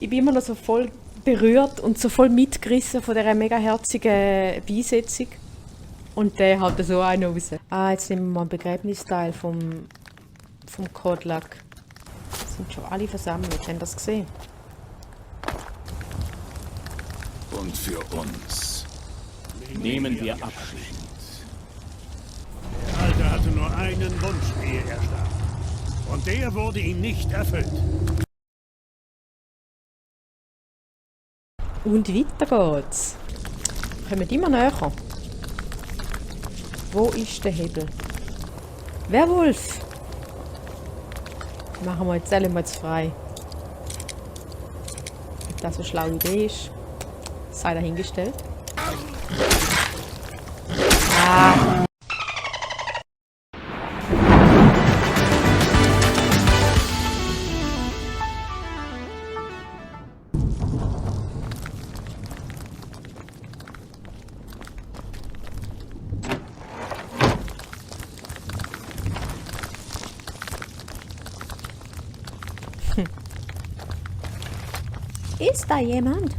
Ich bin immer noch so voll berührt und so voll mitgerissen von dieser mega herzigen Beisetzung. Und der haut so einen raus. Ah, jetzt nehmen wir mal einen Begräbnisteil vom Kodlak. Sind schon alle versammelt, habt ihr das gesehen? Und für uns Nehmen wir Abschied. Der Alte hatte nur einen Wunsch, ehe er starb. Und der wurde ihm nicht erfüllt. Und weiter geht's. Kommen immer näher. Wo ist der Hebel? Werwolf! Machen wir jetzt alle mal frei. Ob das eine schlaue Idee ist, sei dahingestellt. Ah! Ist da jemand?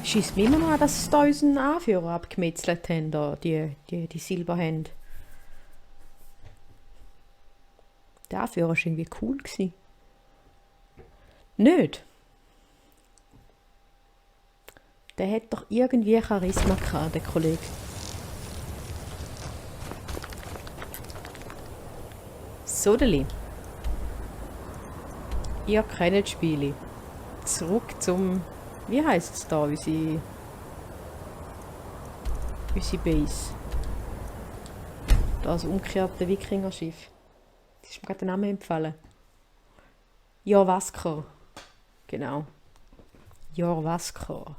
Schießt mich immer noch an, dass sie da unseren Anführer abgemetzelt haben, da, die Silberhände. Der Anführer war irgendwie cool. Nicht? Der hat doch irgendwie Charisma gehabt, der Kollege. So, Deli. Ihr kennt das Spiel. Zurück zum... Wie heisst es da, unsere Base? Das umgekehrte Wikingerschiff. Das ist mir gerade der Name empfallen. Jorvaskor. Genau. Jorvaskor.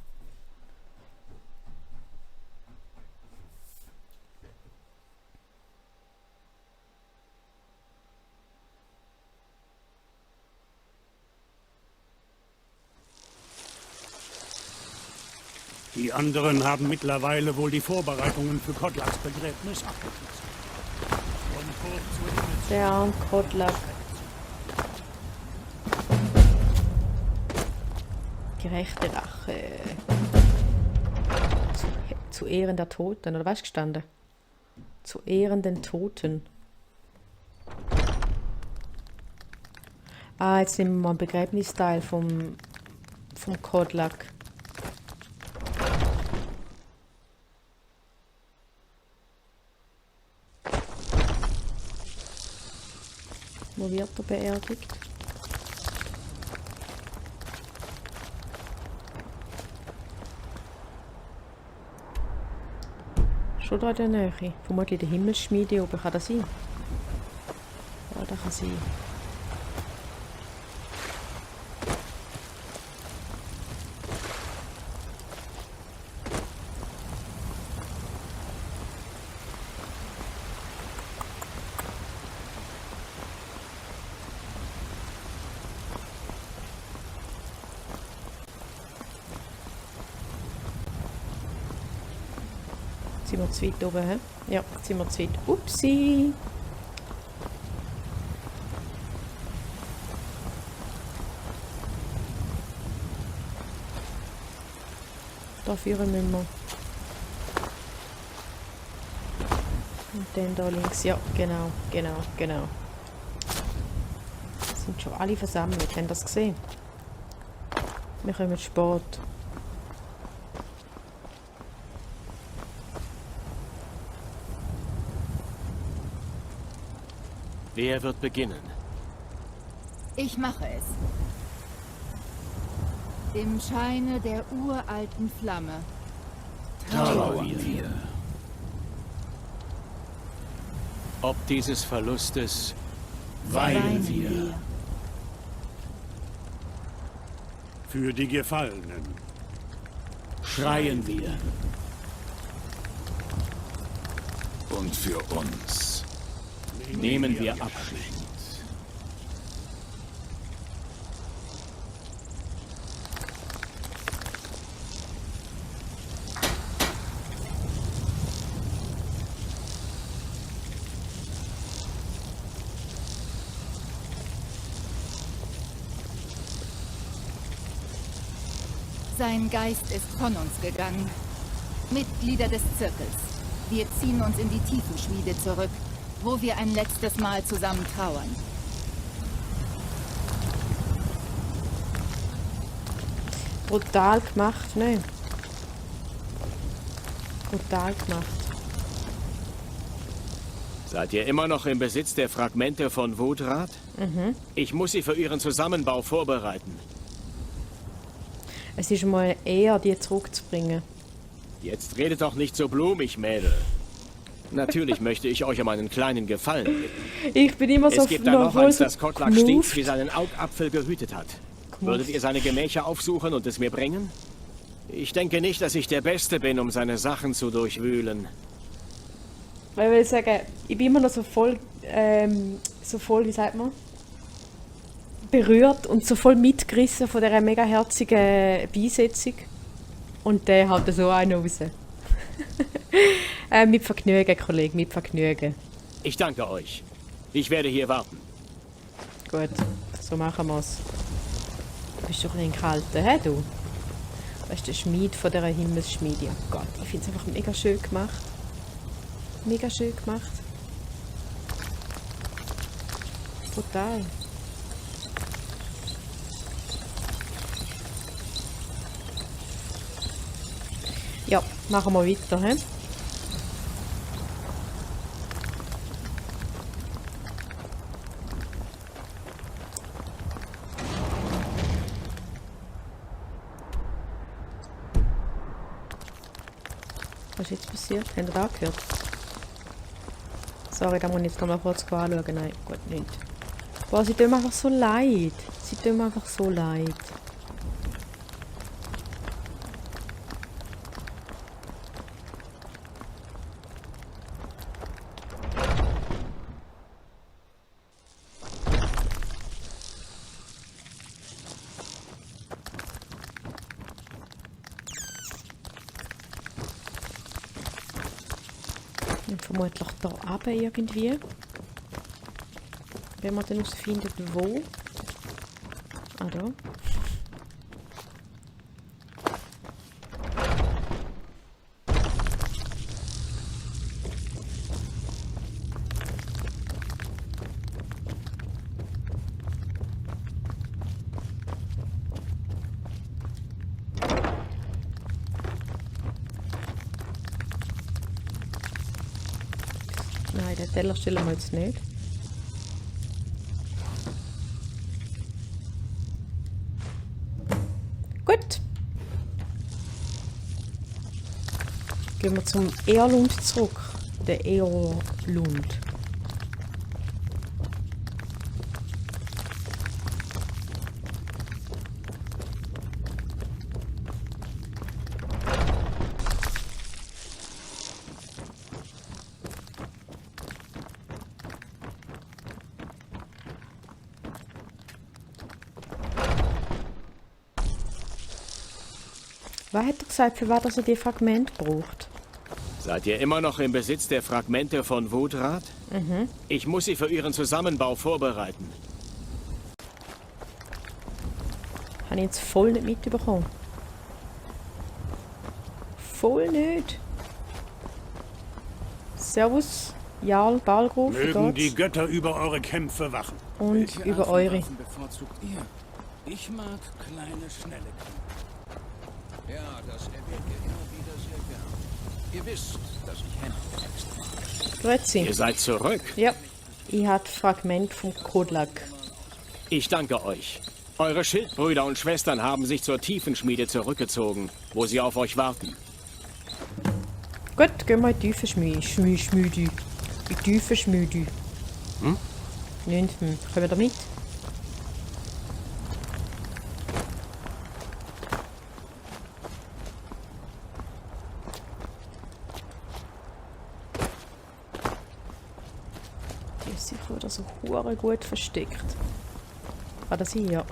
Die anderen haben mittlerweile wohl die Vorbereitungen für Kodlaks Begräbnis abgeschlossen. Von hoch zu Himmel. Der arme Kodlak. Gerechte Rache. Zu Ehren der Toten, oder was ist gestanden? Zu Ehren den Toten. Ah, jetzt nehmen wir mal einen Begräbnisteil vom Kodlak. Wo wird er beerdigt? Schon da in der Nähe. Vermutlich der Himmelsschmiede oben. Kann das sein? Ja, das kann sein. Sind wir zu weit oben, hä? Ja, sind wir zu weit. Upsi! Da führen müssen wir. Und dann da links. Ja, genau. Sind schon alle versammelt. Habt ihr das gesehen? Wir kommen spät. Wer wird beginnen? Ich mache es. Im Scheine der uralten Flamme trauern wir. Ob dieses Verlustes Weinen wir. Für die Gefallenen. Schreien wir. Und für uns nehmen wir Abschied. Sein Geist ist von uns gegangen. Mitglieder des Zirkels. Wir ziehen uns in die Tiefenschmiede zurück, wo wir ein letztes Mal zusammen trauern. Brutal gemacht, ne? Brutal gemacht. Seid ihr immer noch im Besitz der Fragmente von Wutrat? Ich muss sie für ihren Zusammenbau vorbereiten. Es ist mal eher, die zurückzubringen. Jetzt redet doch nicht so blumig, Mädel. Natürlich möchte ich euch um einen kleinen Gefallen bitten. Ich bin immer so Es gibt da noch voll eins, so das Kotlak stets wie seinen Augapfel gehütet hat. Würdet ihr seine Gemächer aufsuchen und es mir bringen? Ich denke nicht, dass ich der Beste bin, um seine Sachen zu durchwühlen. Weil ich will sagen, ich bin immer noch so voll, wie sagt man? Berührt und so voll mitgerissen von dieser mega herzigen Beisetzung. Und der haut so einen raus. Mit Vergnügen, Kollege, mit Vergnügen. Ich danke euch. Ich werde hier warten. Gut, so machen wir's. Du bist doch ein Kalter, hä du? Das ist der Schmied von dieser Himmelsschmiede. Oh Gott, ich finde es einfach mega schön gemacht. Mega schön gemacht. Total. Ja, machen wir weiter, hä? Was ist jetzt passiert? Habt ihr da gehört? Sorry, da muss ich jetzt noch mal kurz anschauen. Nein, gut, nicht. Boah, sie tun mir einfach so leid. Sie tun mir einfach so leid. Vermutlich da runter irgendwie. Wenn man dann herausfindet, wo. Ah, da. Nein, den Teller stellen wir jetzt nicht. Gut. Gehen wir zum Erlund zurück. Der Erlund. Wer hat er gesagt, für was er die Fragmente braucht? Seid ihr immer noch im Besitz der Fragmente von Wutrat? Ich muss sie für ihren Zusammenbau vorbereiten. Habe ich jetzt voll nicht mitbekommen. Voll nicht. Servus, Jarl Balgruf. Mögen die Götter über eure Kämpfe wachen. Und Welche über Art von eure. Waffen bevorzugt ihr? Ich mag kleine, schnelle Krieger. Ja, das erwähnt ihr immer wieder sehr gern. Ihr wisst, dass ich Hände extra mag. Grüezi. Ihr seid zurück. Ja, ich habe Fragment vom Kotlak. Ich danke euch. Eure Schildbrüder und Schwestern haben sich zur Tiefenschmiede zurückgezogen, wo sie auf euch warten. Gut, gehen wir in die Tiefenschmiede. In die Tiefenschmiede. Nicht, Können wir da mit? Die ist sicher wieder so hure gut versteckt. Ah, das hier.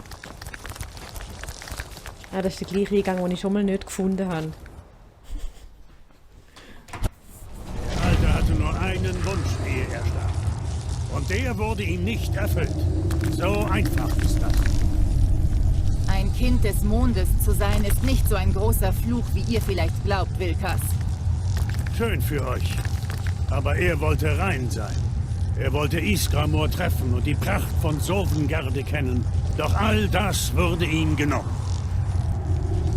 Ah, das ist der gleiche Eingang, den ich schon mal nicht gefunden habe. Der Alte hatte nur einen Wunsch, ehe er starb. Und der wurde ihm nicht erfüllt. So einfach ist das. Ein Kind des Mondes zu sein, ist nicht so ein großer Fluch, wie ihr vielleicht glaubt, Wilkas. Schön für euch. Aber er wollte rein sein. Er wollte Ysgramor treffen und die Pracht von Sovngarde kennen. Doch all das wurde ihm genommen.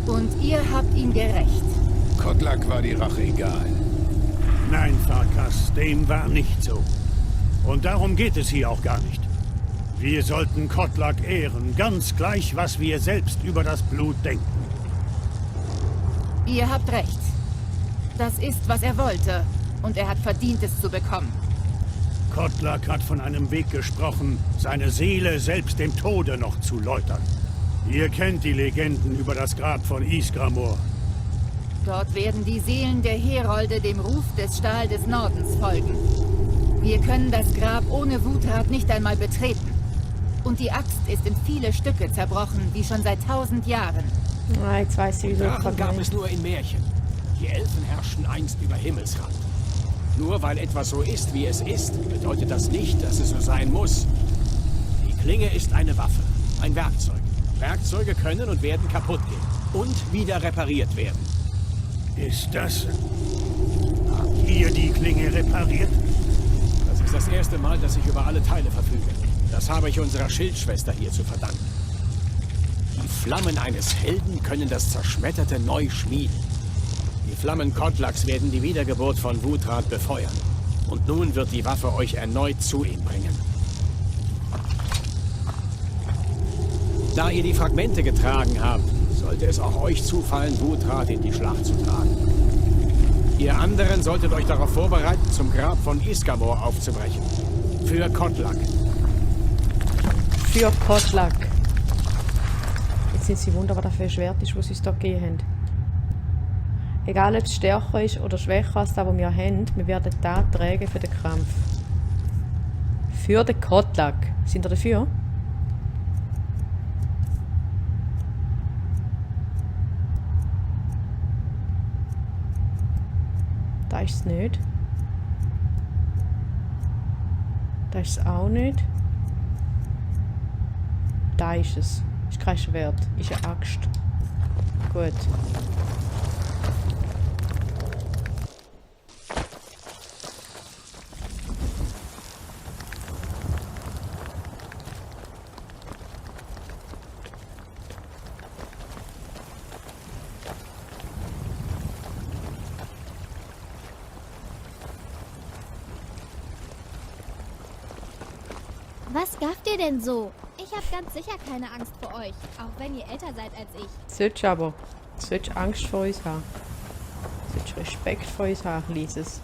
Und ihr habt ihn gerächt. Kotlak war die Rache egal. Nein, Farkas, dem war nicht so. Und darum geht es hier auch gar nicht. Wir sollten Kotlak ehren, ganz gleich, was wir selbst über das Blut denken. Ihr habt recht. Das ist, was er wollte. Und er hat verdient, es zu bekommen. Kotlak hat von einem Weg gesprochen, seine Seele selbst dem Tode noch zu läutern. Ihr kennt die Legenden über das Grab von Ysgramor. Dort werden die Seelen der Herolde dem Ruf des Stahl des Nordens folgen. Wir können das Grab ohne Wuthrat nicht einmal betreten. Und die Axt ist in viele Stücke zerbrochen, wie schon seit 1000 Jahren. Ah, jetzt weiß ich, wieso ich Drachen gab vergessen. es nur in Märchen. Die Elfen herrschten einst über Himmelsrand. Nur weil etwas so ist, wie es ist, bedeutet das nicht, dass es so sein muss. Die Klinge ist eine Waffe, ein Werkzeug. Werkzeuge können und werden kaputt gehen und wieder repariert werden. Ist das... Habt ihr die Klinge repariert? Das ist das erste Mal, dass ich über alle Teile verfüge. Das habe ich unserer Schildschwester hier zu verdanken. Die Flammen eines Helden können das Zerschmetterte neu schmieden. Die Flammen Kotlaks werden die Wiedergeburt von Wuthrat befeuern. Und nun wird die Waffe euch erneut zu ihm bringen. Da ihr die Fragmente getragen habt, sollte es auch euch zufallen, Wuthrat in die Schlacht zu tragen. Ihr anderen solltet euch darauf vorbereiten, zum Grab von Ysgramor aufzubrechen. Für Kotlak. Für Kotlak. Jetzt sind sie wunderbar, was für ein Schwert ist, was sie uns da gegeben haben. Egal, ob es stärker ist oder schwächer als das, was wir haben, wir werden das tragen für den Kampf. Für den Kotlak. Sind ihr dafür? Da ist es nicht. Da ist es auch nicht. Da ist es. Ist kein Schwert. Ist eine Axt. Gut. Was gafft ihr denn so? Ich habe ganz sicher keine Angst vor euch, auch wenn ihr älter seid als ich. Solltest aber. Du solltest Angst vor uns haben. Du solltest Respekt vor uns haben, Lieses.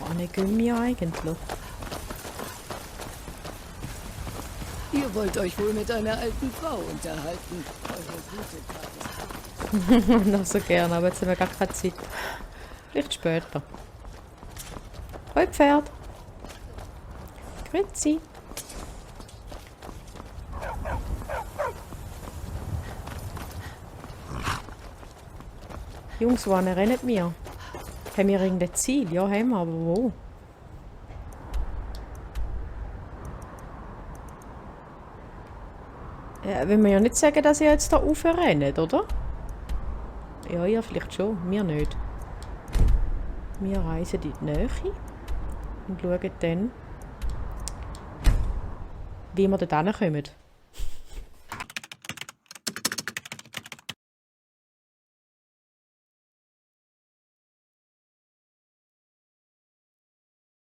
Eine Gummi eigentlich. Ihr wollt euch wohl mit einer alten Frau unterhalten. Eure gute Tat ist Noch so gerne, aber jetzt haben wir gar keine Zeit. Vielleicht später. Hoi Pferd. Grüezi. Jungs, wohin rennen wir? Haben wir irgendein Ziel? Ja, haben wir, aber wo? Ja, will man ja nicht sagen, dass ihr jetzt da raufrennt, oder? Ja, ihr vielleicht schon, wir nicht. Wir reisen in die Nähe und schauen dann, wie wir dort hinkommen.